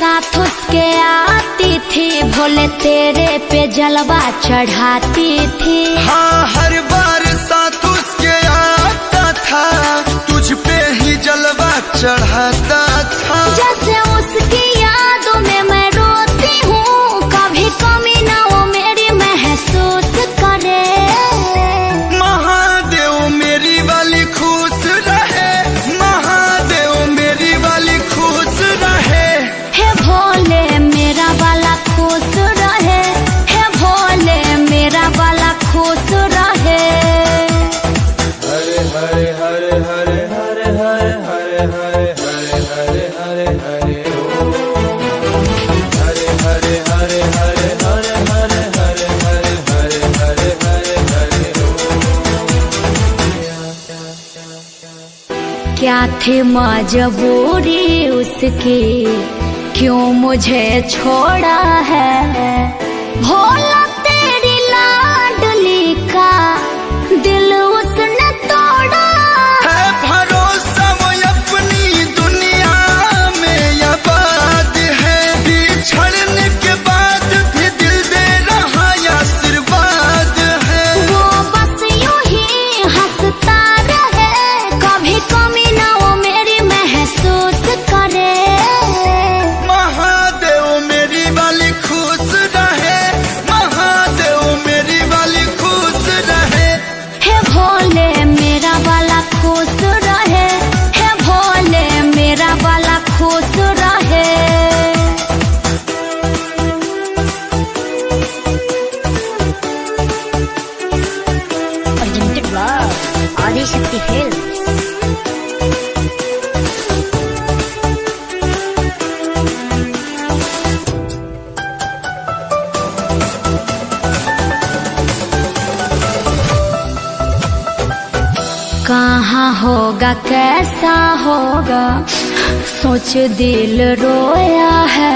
साथ उसके आती थी, भोले तेरे पे जलवा चढ़ाती थी। हाँ हर बार साथ उसके आता था, तुझ पे ही जलवा चढ़ाता था। जैसे उसकी यादों में मैं रोती हूँ, कभी कमी ना वो मेरी महसूस करे। महादेव मेरी वाली खुश रहे, महादेव मेरी वाली खुश रहे। हे भोले मेरा वाला खुश रहे, हे भोले मेरा वाला खुश रहे। हरे हरे हरे हरे हरे हरे हरे हरे हरे हरे हरे हरे ओम। हरे हरे हरे हरे हरे हरे हरे हरे हरे हरे हरे हरे ओम। क्या थी मजबूरी उसकी, क्यों मुझे छोड़ा है। भोला तेरी लाडली का दिल उसने तोड़ा है भरोसा वो अपनी दुनिया में आबाद है, बिछड़ने के बाद भी दिल दे रहा आशीर्वाद है। वो बस यूं ही हंसता रहे, कभी कमी ना वो मेरी महसूस करे। महादेव मेरी वाली खुश रहे, महादेव मेरी वाली खुश रहे। हे भोले मेरा वाला खुश रहे, हे भोले मेरा वाला खुश रहे। Presented by Adi Shakti Films. कहाँ होगा कैसा होगा, सोच दिल रोया है।